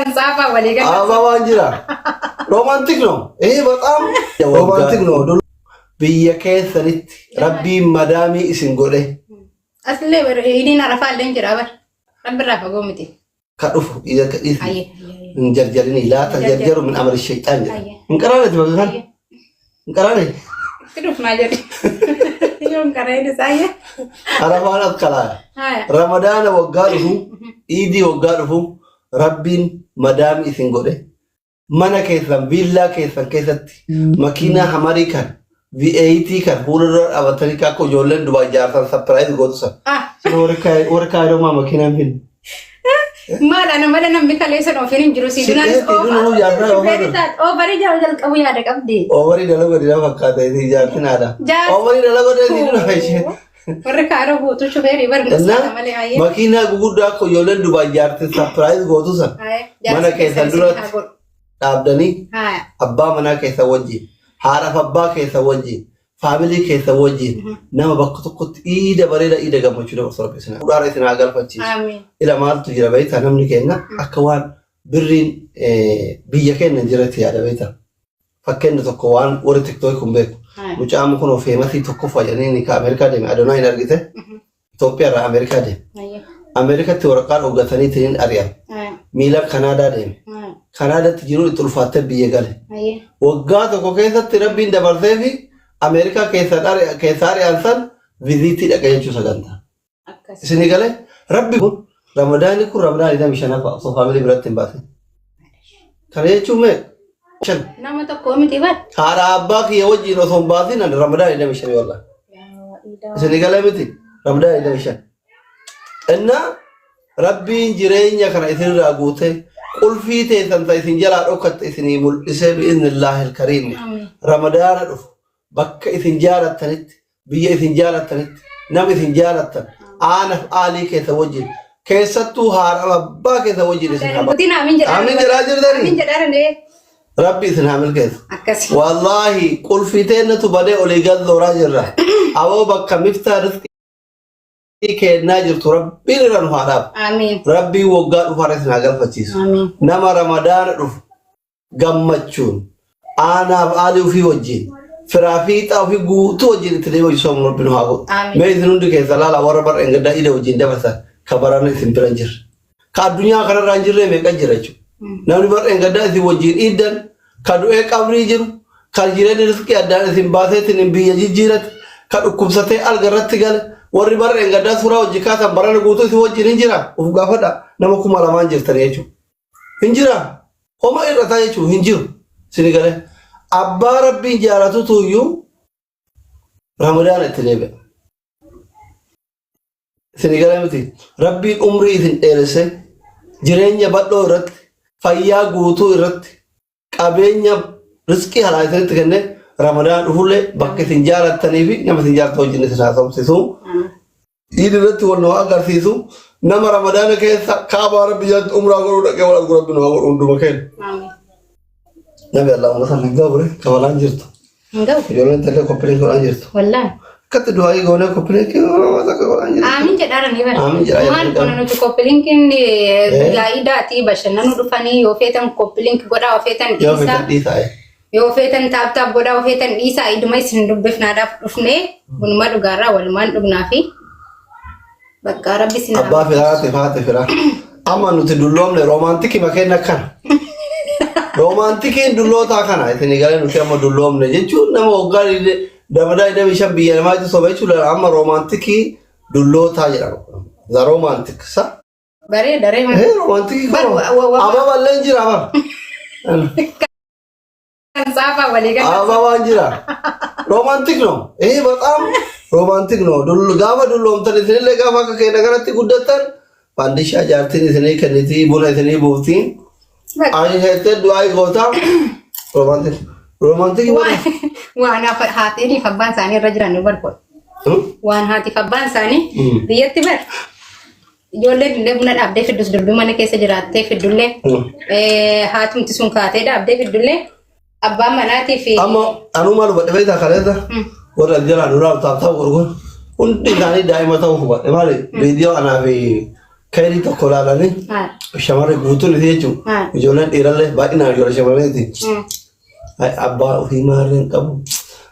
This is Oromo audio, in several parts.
Kan saafaa walii gala. Ababaan jira. Romantic ነው ይሄ በጣም romantic ነው። Biyya keessanitti Rabbiin madaamii isin godhe Asillee idiin arafaa illee jira bar. Rabbirraa fagoo miti. Ka dhufu ija ka dhiisi Ayyee. Hin jarjarini laa tajarjaru min amali shayxaan jedha. Hin qaraaneti bakka kana. Hin qaraane. Itti dhufnaa jedhe. Yoo hin qara'in isaa ayyee. Arafaan as kalaa. Haya. Ramadaana waggaa dhufu, iidii waggaa dhufu, Rabbiin madaamii isin godhe mana keessan viillaa keessan keessatti makiinaa Hummerii kan V8 kan fuula dura dhaabatanii akka ijoolleen dubaa ijaarsan surprise gootu san. Ah. Warra kaayiroomaa makiinaan finne. Maal ana mala namni kaleessa ofiin hin jiru si Si duraan dheetti duruu jaarraa oofaa ture. Oofarii jala jalqabu yaada qabdi. Oofarii dalagu dila fakkaata isin ijaartin aadaa. Oofarii dalagu dheetti dura ishee. Warri kaaroo guutuu shufeerii bar Innaa malee ayyee. Makiinaa guguddaa akka ijoolleen dubaa ijaartin surprise gootu san mana keessan duratti dhaabdanii abbaa manaa keessan wajjin, haadhaaf abbaa keessan wajjin, family keessan wajjin nama bakka tokkotti iida bareeda, iida gammachuu dabarsu Rabbi isin haa isin haa galfachiisu. Amiin. Ila maaltu jira beektaa? Namni keenya akka waan birriin biyya keenya hin jirretti yaada beektaa. Fakkeenya tokko waan warri TikTokii kun beeku. Mucaan kun famousii tokkoffaa jedhanii ka Ameerikaa deeme Adonaa hin argite. Itoophiyaa irraa Ameerikaa deeme. Ameerikatti waraqaa dhoggatanii ittiin ari'an. Miila Kanaadaa deeme. Kanaadaatti jiruu itti ulfaattee biyya gale. Waggaa tokko keessatti Rabbiin dabarsee fi Ameerikaa keessa ari'an san visitii dhaqe jechuu sagantaa. Akkas. Isinii galee Rabbi kun Ramadaanni kun Ramadaan 25ffaa osoo family biratti hin baasin. Kana jechuun meeqa? Shan. Nama tokko miti bar. Haadha abbaa kiyya wajjin osoo hin baasin ani Ramadaan 25 wallah. Isinii galee miti? Ramadaan 25. Innaa Rabbiin jireenya kana isinirraa guutee qulfii teessan ta isin jalaa dhokkatte isinii mul'isee bi'iznillaahi kariim. Amiin. Ramadaana dhufu bakka isin jaalattanitti, biyya isin jaalattanitti, nama isin jaalattan, aanaaf aalii keessa wajjin, keessattuu haadha abbaa keessa wajjin isin haa Guutiin amiin jedhaa. Amiin jedhaa jirtanii? Amiin jedhaa danda'e. Rabbi isin haa milkeessu. Akkasi. Wallaahi qulfii teennatu badee olii gad zooraa jirra. Aboo bakka miftaa rizqii kennaa jirtu Rabbiin irra nu haa dhaabu. Amiin. Rabbiin waggaa dhufaarra isin haa galfachiisu. Amiin. Nama Ramadaana dhufu gammachuun aanaaf aalii ofii wajjin, firaa fiixaa ofii guutuu wajjin itti deemu soomnu Rabbi nu haa godhu. Amiin. Mee isin hundi keessa laala, warra bara engaddaa ida wajjin dabarsan ka barana isin bira hin jirre. Ka addunyaa kanarraa hin jirre meeqa jira jechuudha. Namni bara engaddaa isin wajjin iiddan ka du'ee qabrii jiru, ka jireenya riskii addaan isin baasee isin biyya jijjiirate, ka dhukkubsatee alga irratti gale, warri bara engaddaa suuraa hojii kaasan barana guutuu isin wajjin hin jira. Uf gaafadha, nama 2000 jirtan jechuudha. Hin jira. Homa irrataa jechuun hin jiru. Sini galee. Abbaa Rabbiin jaalatutu iyyuu Ramadaana itti deebi'a. Sini galee miti. Rabbiin umrii isin dheeresse jireenya bal'oo irratti, fayyaa guutuu irratti, qabeenya riskii halaa isinitti kenne Ramadaan dhufullee bakka isin jaalattanii fi nama isin jaalatan wajjin isin haasofsiisu. Iid irratti wal nu agarsiisu. Nama Ramadaana keessa Kaabaa Rabbi jalatti umraa godhuu dhaqee wal argu Rabbi nu haa godhu hunduma keenya. Amiin. Nabi Allah uummata sana hin gahu bre kabalaan jirtu. Hin gahu. Ijoolleen tallee copy link godhaan jirtu. Wallaahi. Akkatti du'aayii goonee copy link takka godhaan jirtu. Amiin jedhaaranii bara. Amiin jedhaa Maal jirtu. kun nuti copy linkiin guyyaa iidaatii bashannanuu dhufanii yoo feetan copy link godhaa, yoo feetan Yoo dhiisaa. feetan dhiisaa. Yoo feetan tap tap godhaa, yoo feetan dhiisaa, iduma isin dubbifnaadhaaf dhufnee bunuma dhugaarraa walumaan dhugnaa fi bakka Rabbi isin haa Abbaa firaa haati haati firaa. Amma nuti dulloomne romanticii makeen akkana. Romanticiin dullootaa kana isin galee nuti amma dulloomne jechuun nama waggaa damadaa 25 biyya namaatti soba jechuudha, amma romanticii dullootaa jedhama. The romantic sa. Bareeda ree. Eh, romanticii Bar- kun ababallee hin jira bar. Kan saafaa walii gala. Ababaan jira. Romantic ነው ይሄ በጣም romantic ነው። Gaafa dulloomtan isinillee gaafa akka keenya kanatti guddattan faandishaa jaartiin isinii kenniti, buna isinii buufti. Ani heettee du'aa goota. Romantic. Romantic. Waan haatiiniif abbaan isaanii irra jiran nu barbaadu. Waan haatiif abbaan isaanii biyyatti bar. Ijoolleen illee buna dhaabdee fiddus, dubbii mana keessa jiraattee fiddullee, haatumti sun kaatee dhaabdee fiddullee, abbaan manaatii fi Amma anuu maal hubadhe beektaa? Kaleessa warra jalaa duraa taaf ta'u gurguun hundi isaanii daa'ima ta'uu hubadhe. Maali, viidiyoo anaa fi Kayrii tokko ilaalanii shamarri guutuun isii jechuudha. Ijoolleen dhiirallee baay'inaan ijoollee shamarreeti. Abbaa ofii maarree hin qabu.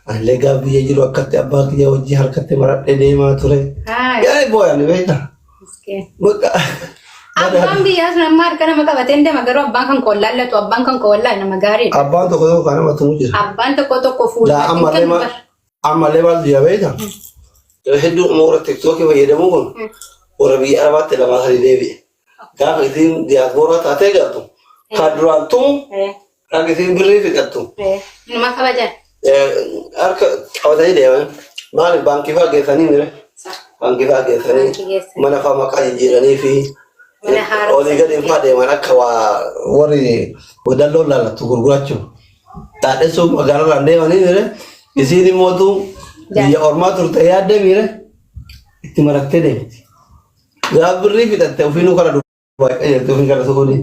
Anillee gaaf biyya jiru akkatti abbaa kiyya wajjin harkatti maradhee deemaa ture. Yaani booyan beektaa? Bakka Abbaan biyyaa sun amma harka nama qabatee hin deema garuu abbaan kan koo laallatu abbaan kan koo wallaahi nama gaariidha. Abbaan tokko tokko kan nama tumu jira. Abbaan tokko tokko fuula Laa ammallee maal ammallee maal jira beektaa? Yeroo hedduu amma warra tiktookii fayyadamuu kun warra biyya Arabaatti lamaa sadii deebi'e. Gaafa isiin diyaaspooraa taatee galtu kan duraan tumu kan isiin birrii fixattu Numa kabajan. Harka qabatanii deeman. Maaliif baankii fa'aa geessanii mire? Baankii fa'aa geessanii Baankii geessanii. mana fa'aa maqaa jijjiiranii fi Mana haaromsa. olii gadi fa'aa deeman akka waa warri wadalloon laallattu gurgurachuu. Dhaadhessuu magaalarraan deemanii mire isiin immootu biyya ormaa turte yaadde mire itti marattee deemti. Gaafa birrii fixatte ofiinuu kara Dubaay qajeelte ofiin kara Su'uudii.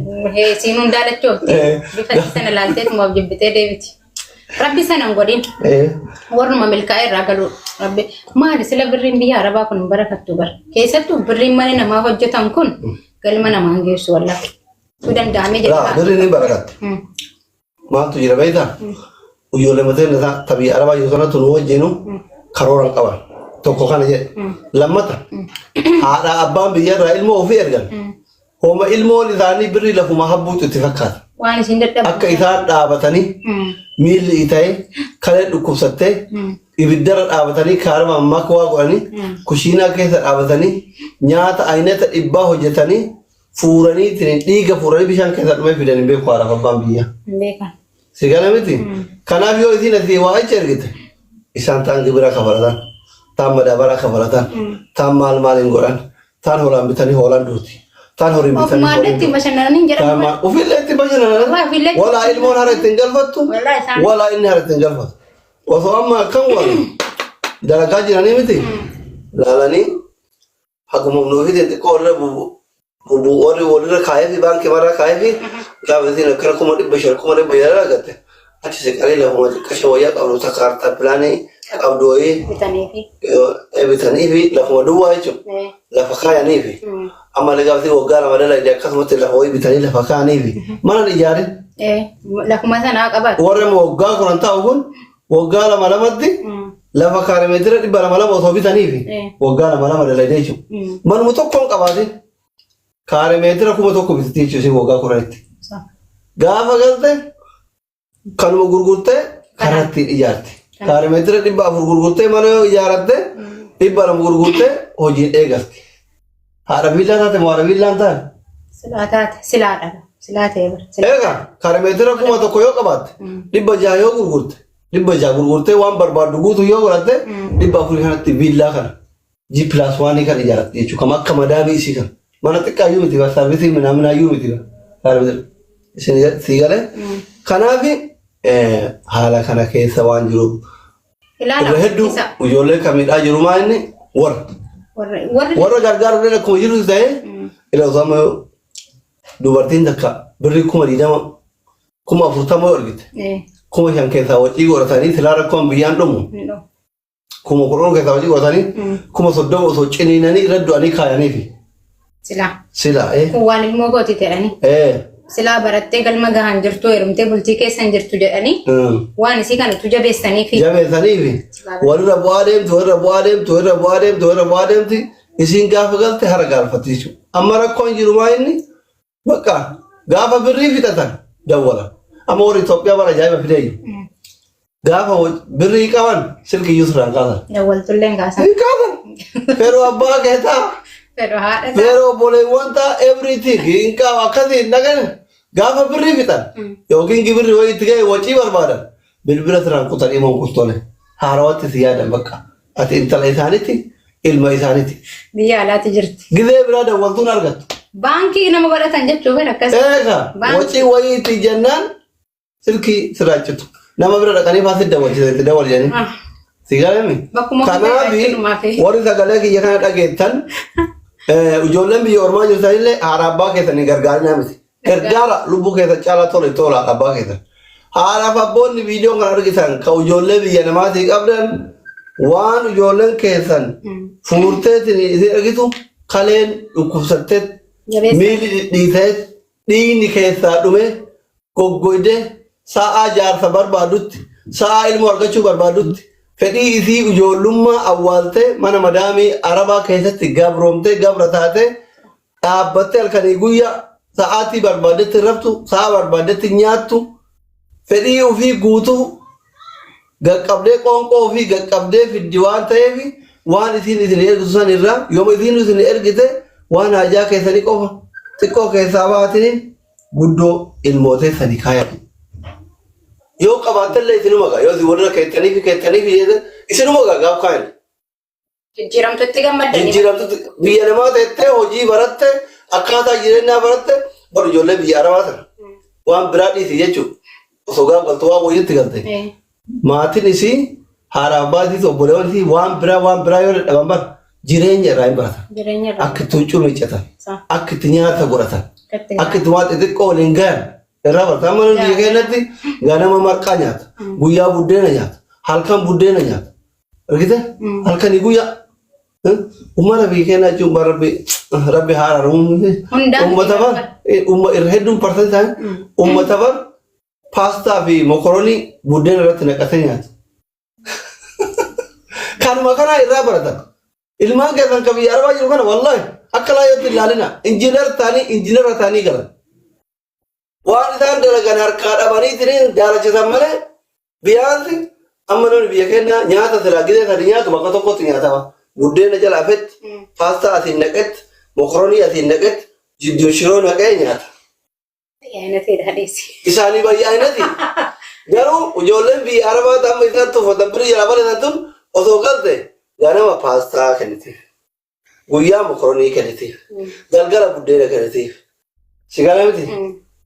Isiin hundaa lachoofti. Bifa isii sana laalteetuma of jibbitee deebiti. Rabbi sana hin godhin. Warruma milkaa'ee irraa galu. Rabbi maali sila birriin biyya arabaa kun hin barakattu bara. Keessattuu birriin mana namaa hojjetan kun galma namaa hin geessu wallaahi. Tu danda'amee Laa jedha. birriin ni barakatti. Maaltu jira beektaa? Ijoollee mateen isaa ta biyya arabaa jiru sanatti nu wajjinu karoora hin qaban. Tokko kana jedhe. Lammata haadha abbaan biyya irraa ilmoo ofii ergan. Homa ilmoon isaanii birrii lafuma habbuutu itti fakkaata. Waan isin dadhabdu. Akka isaan dhaabatanii miilli ita'ee kalee dhukkubsattee ibiddarra dhaabatanii kaarama makwaa godhanii kushiinaa keessa dhaabatanii nyaata aynata dhibbaa hojjetanii fuuranii ittiin dhiiga fuuranii bishaan keessa dhumee fidan hin beeku haadhaaf abbaan biyyaa. Hin beekan. Si gala miti? Kanaaf yoo isiin asii waa achi ergite isaan taan gibira kafalatan, taan madaabaraa kafalatan, taan maal maal hin godhan, taan hoolaan bitanii hoolaan duuti, taan horiin bitanii Ofumaan horiin itti duuti. bashannananii hin Taan jedhamu. maal ofiillee itti bashannanan. Wallahi ofiillee itti Walaa ilmoon hara ittiin galfattu, Wallahi isaan- walaa inni hara ittiin galfatu. Osoo amma akkam waan dalagaa jiranii miti laalanii Haguma humna ofiitiin xiqqoo walirra bubu warri walirra kaayee fi baankii marraa kaayee fi gaafa isiin akkana 500,000 500,000 argatte achi siqanii lafuma xiqqasha wayyaa qabdu ta kaartaa pilaanii qabdu wayii Bitanii fi. bitanii fi lafuma duwwaa jechuudha. Lafa kaayanii fi ammallee gaafa isiin waggaa 2 dalagde akkasumatti lafa wayii bitanii lafa kaayanii fi mana hin ijaarin. Lafuma sanaa qabaatu. Warri amma waggaa 10 taa'u kun waggaa lama lamatti lafa kaare meetira 200 200 osoo bitaniifi waggaa lama lama dalagdee jechuudha. Manuma tokko hin qabaatin kaare meetira 1000 bitatti jechuudha isin waggaa 10tti. Gaafa galte kanuma gurgurtee karaa ittiin ijaarti. Kaare meetira 400 gurgurtee mana yoo ijaaratte 200 gurgurtee hojiin eegalti. Haadha viillaa taate moo haadha viillaa hin taane? Silaa taate silaadha. Silaa ta'e bara. Silaa. Egaa kaare meetira 1000 yoo qabaatte 600 yoo gurgurte 600 gurgurtee waan barbaaddu guutuu yoo godhatte 400 kanatti viillaa kana G plus one kan ijaarratti jechuudha. Kam akka madaamii isii kana. Mana xiqqaa iyyuu miti saarvisii minaaminaa iyyuu miti. Isin sii galee. Kanaaf haala kana keessa waan jiruuf Ilaala irra hedduu isa ijoollee kan miidhaa jiru maa inni warra. warra warri Warra gargaaru illee akkuma jiru ta'ee ila osoo amma dubartiin takka birrii 20,000 40,000 yoo argite 5,000 keessaa wacii godhatanii silaa rakkoon biyyaan dhumu hin dhumu. 10,000 keessaa wacii godhatanii 30,000 osoo ciniinanii irra du'anii kaayaniifi. Silaa. Silaa Kun waan ilmoo kooti jedhanii. Silaa barattee galma gahaan jirtu heerumtee bultii keessa hin jirtu jedhanii waan isii kana utuu jabeessanii fi Jabeessaniifi walirra bu'aa deemti walirra bu'aa deemti walirra bu'aa deemti walirra bu'aa deemti isiin gaafa galte hara gaalfatti jechuudha. Amma rakkoon jiru maa inni bakka gaafa birrii fixatan dawwala. Amma warri Itoophiyaa bara ajaa'iba fidee jiru. Gaafa birrii qaban silkii iyyuu sirraan kaasan. Dawwaltullee hin kaasan. Hin kaasan. Feroo abbaa keetaa, Fedhu haadha isaa. feroo obboleewwan ta'a everything hin qabu akkasii hin dhagane. Gaafa birrii fixan yookiin gibirri wayii itti ga'e wacii barbaadan bilbila sirraan kutan imoon kustole. Haarawatti si yaadan bakka. Ati intala isaanitti ilma isaanitti. Biyya alaatti jirti. Gizee biraa dawwaltuun argattu. Baankii nama godhatan jechuu fedha akkas. Eega Baankii. wacii wayii itti jennaan silkii sirraa citu. Nama bira dhaqanii faa si dawwalchisa itti dawwal jedhanii. Si galame? Bakkuma Kanaaf hundaa warri sagalee kiyya kana dhageettan ijoolleen biyya ormaa jirtanillee haadha abbaa keessanii gargaarinaa miti. Gargaara lubbuu keessan caalaa tole tola haadha abbaa keessan. Haadhaaf abboonni viidiyoo kana argitan kan ijoollee biyya namaatii qabdan waan ijoolleen keessan fuurteetiin isin argitu kaleen dhukkubsattee Jabeessa. Miilli dhidhiitee dhiigni keessaa dhume goggoydee sa'aa jaarsa barbaadutti sa'aa ilmoo argachuu barbaadutti fedhii isii ijoollummaa awwaaltee mana madaamii arabaa keessatti gabroomtee gabra taatee dhaabbattee halkanii guyyaa sa'aatii barbaadetti raftu sa'a barbaadetti nyaattu fedhii ofii guutuu gaqqabdee qoonqoo ofii gaqqabdee fiddi waan ta'eef waan isiin isin ergitu san irraa yooma isiin isin ergite waan hajaa keessanii qofa xiqqoo keessaa baatiniin guddoo ilmootee sadi kaayatu. Yoo qabaattellee isinuma gaa yoo isin walirra keettanii fi keettanii fi isinuma gaa gaaf kaayan. Jijjiiramtutti gammaddanii. Jijjiiramtutti biyya namaa teettee hojii baratte akkaataa jireenyaa baratte bar ijoollee biyya arabaa sana waan biraa dhiisi jechuudha. Osoo gaaf galtu waan wayyitti galte. Maatiin isii haadha abbaa isiis obboleewwan isii waan biraa waan biraa yoo dadhaban bar jireenya irraa hin baratan. Jireenya irraa. Akka itti huccuu miiccatan, Sa. akka itti nyaata godhatan, Akka itti akka itti waan xixiqqoo waliin gahan irraa baratan. Amma namni biyya keenyatti ganama marqaa nyaata, guyyaa buddeena nyaata, halkan buddeena nyaata. Argite? Halkanii guyyaa. Uummata biyya keenyaa jechuun bara rabbi rabbi haara Hundaan uummata bar irra hedduun parsantii isaanii uummata bar paastaa fi mokoronii buddeena irratti naqatee nyaatu. Kanuma kanaa irraa baratan. Ilmaan keessan kan biyya arabaa jiru kana wallahi akka laayyootti ilaalina. Injiinar ta'anii injiinara ta'anii galan. Waan isaan dalagan harkaa dhabaniitiin jaalachisan malee biyaansi amma namni biyya keenyaa nyaata silaa gizee sadi nyaatu bakka tokkotti nyaatama. Buddeena jala afetti, paastaa asiin naqetti, mokoronii asiin naqetti, jidduu shiroo naqee nyaata. Ayyaanatee dhaadheessi. Isaanii baay'inati. Garuu ijoolleen biyya arabaa amma isaan tuffatan birii jalaa balleessan tun osoo galte ganama paastaa kennitiif. Guyyaa mokoronii kennitiif. Galgala buddeena kennitiif. Si gala miti?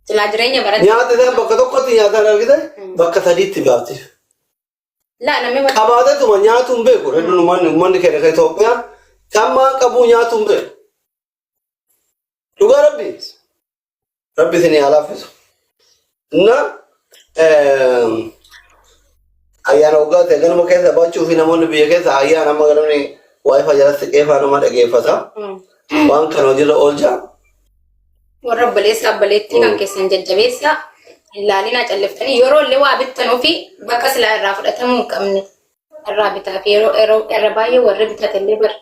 Silaa jireenya baratte. Nyaata isaan bakka tokkotti nyaatan argite bakka sadiitti baaftiif. Laa namni wal Qabaatetuma nyaatu hin beeku. Hedduun uummanni keenya kan Itoophiyaa kan maan qabuu nyaatu hin beeku. Dhugaa rabbi. Rabbi isin haa laaffisu. Na ayyaana waggaa ta'e ganama keessa baachuu fi namoonni biyya keessa ayyaana amma ganamni waayifaa jalatti qeefaa nama dhageeffata. Waan kana hojiirra oolchaa. Warra obboleessa obboleettii kan keessan jajjabeessa hin laalinaa calliftanii yeroo illee waa bittanuu fi bakka silaa irraa fudhatamuu hin qabne irraa bitaa fi yeroo yeroo irra baay'ee warri bitate illee bar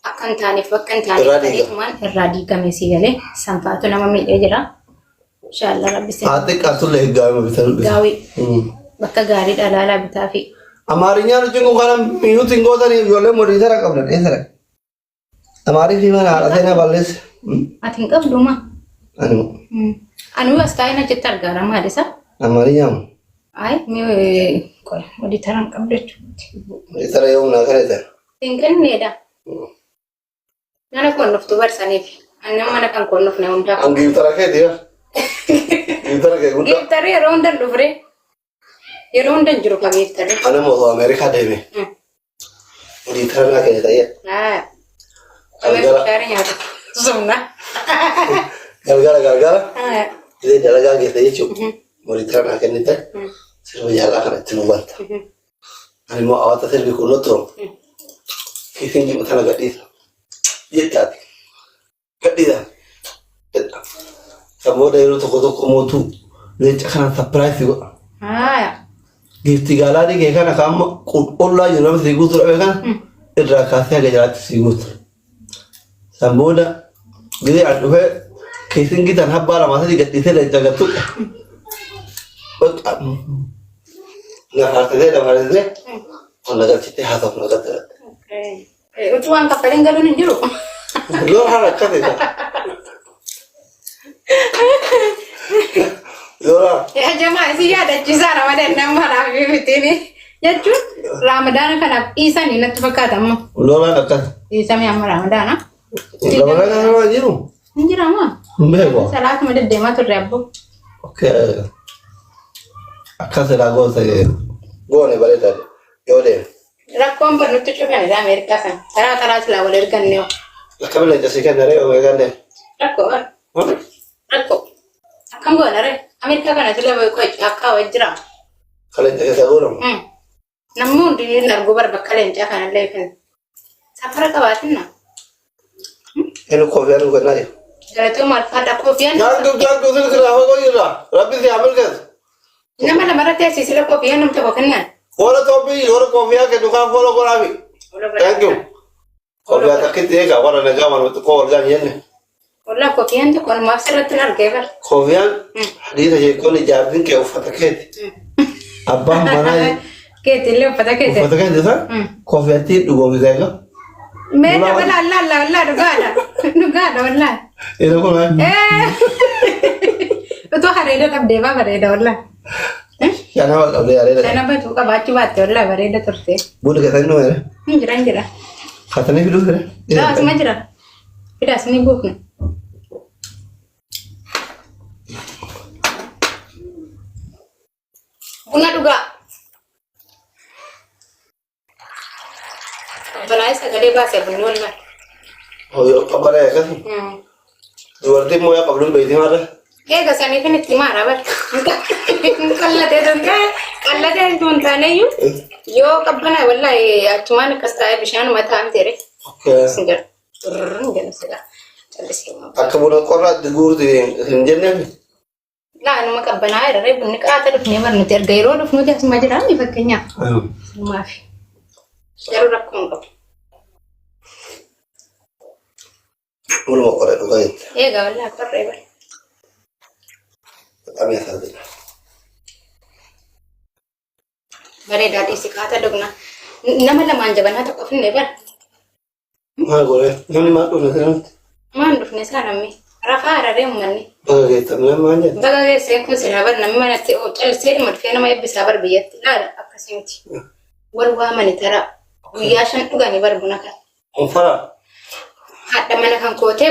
akka hin taaneef bakka hin taaneef Irraa diigama. ta'eetumaan irraa diigame sii galee sanfaatu nama miidhee jira. Inshaallah rabbi sin Haa xiqqaatullee eeggaama bitan. gaawii bakka gaarii dhalaalaa bitaa fi Amaarinyaan hojii kun kana miinuutti hin gootanii ijoollee modiitara qabdan eessa dhaqe? Amaarii fi mana haadha seenaa balleesse. Ati hin qabdu maa? Ani Anuu as taa'ee achitti argaara maal isa? Amaarinyaan Ay, mi qoy modiitara hin qabdu jechuudha. modiitara yoo humnaa kana ta'e. Hin kenneedha. Mana koon dhuftu barsaniif. Ani mana kan koon dhufne hundaaf. An giiftara keeti yaa. Giiftara kee guddaa. Giiftarri yeroo hunda hin dhufre. Yeroo hunda hin jiru ka giiftarri. Ana osoo Ameerikaa deeme. Modiitara naa kenne ta'ee. Haa. Galgala Gaarii nyaata. Sumna. galgala galgala. Haa. Illee dalagaa geesse jechuudha. Modiitara naa kennite sirba jaalala kana itti nu banta. Ani immoo hawaasa sirbi kun nutti tolu. Kiisiin jima kana gadhiisa. Jettaati. Gadhiisa. Kan booda yeroo tokko tokko mootuu leenca kana sapiraayisii godha. Haa. Giifti gaalaarii kee kana kan amma qulqullaa jiru nama sii guutuu dhabe kana irraa kaasee haga jalaatti sii guutu. San booda gizee as dhufee kiisiin gitan habbaa lamaa sadii gadhiisee leenca gattu. Bakka na faarsisee na faarsisee ol na galchitee haasofna gatte. Utuu waan kaffaleen galuun hin jiru. Yoo haala akkasii ta'a. Yoo haala. Yaa jamaa isin yaadachiisaa ramadaan nama kanaaf mitiin jechuun raamadaana kanaaf dhiisanii natti fakkaata amma. Lolaan akkas. Dhiisame amma raamadaana. Ramadaan kana waan jiru. Hin jiraamaa? Hin beeku. Salaatuma deddeemaa turre abboo. Okay. Akkas irraa goota goone bareedaa yoo deemu. Rakkoon bar nutti cufanidha Ameerikaa sana. Taraa taraa silaa wal erganne hoo. Akkamiin leenca kenna ree yoo eegalle. Rakkoo bar. Rakkoo. Akkam goona ree? Ameerikaa kana sila akka wajjira. Kan leenca keessa guuramu. Namni hundi hin argu bar bakka leencaa kanallee kan. Safara qabaatinna. Inni koofii aduu kennaa jiru. Galatoo alfaadha koofiyaan. Jaantu jaantu silkirraa fagoo jirra. Rabbi si haa milkeessu. Nama lamarratti asiisila koofiyaan nam tokko kennan. Warra toophii warra koofiyaa kennu kaan follow godhaafi. Thank you. Koofiyaa takkitti eegaa warra nagaa waan xiqqoo wal gaan jenne. Wallah koofiyaan tokko namaaf sirratti hin argee bara. Koofiyaan hadiisa sheekonni jaartiin kee uffata keeti. Abbaan manaa Keetillee uffata keete. uffata keeti isa koofiyatti dhugoomisa egaa. Mee wallaa allaa allaa dhugaadha. Dhugaadha wallaa. Isa kun Utuu hareeda dhabdee baa bareeda wallaa. Shanaba qabdee areeda. Sana batuu qabaachuu baatte wallaa bareeda turte. Buna keessatti nu meere. Hin jira hin jira. Katanii fiduu fire. Laa asuma jira. Fidaas ni buufna. Buna dhugaa. Balaa sagalee baase bunni wallaa. Hoyoo qabbaree akkasii. Dubartiin mooyaa qabduun beektii maarra. Eega saniifin itti maara bar. Qallatee danda'e qallatee hin taaneyyuu yoo qabbanaa wallaahi achumaan akkas taa'ee bishaanuma taa'an tere. Sin jedha. Turrrr jedha sila. Callisee. Akka buna qorraatti guurti hin jenneef. Laa numa qabbanaa irra bunni qaata dhufnee bar nuti erga yeroo dhufnuti asuma jiraanni fakkeenyaaf. Maafi. Garuu rakkoo hin qabu. Bunuma qorra dhugaa jette. Eega wallaahi qorree bar. በጣም ያሳዝናል። Bareedaa dhiisi qaata dhugna. Nama lamaan jabanaa tokko finne bar. Maal godhee namni maal dhufne sanatti Maan dhufne saaramme. Rafaa hararee uummanni. baga geettan maal jette. Baga geessee kun silaa bar namni manatti callisee dhuma dhufee nama eebbisaa bar biyyatti. Laala akkasii miti. Wal waamani taraa. Guyyaa 5 dhuganii bar buna kan. Onfara Haadha mana kan kootee.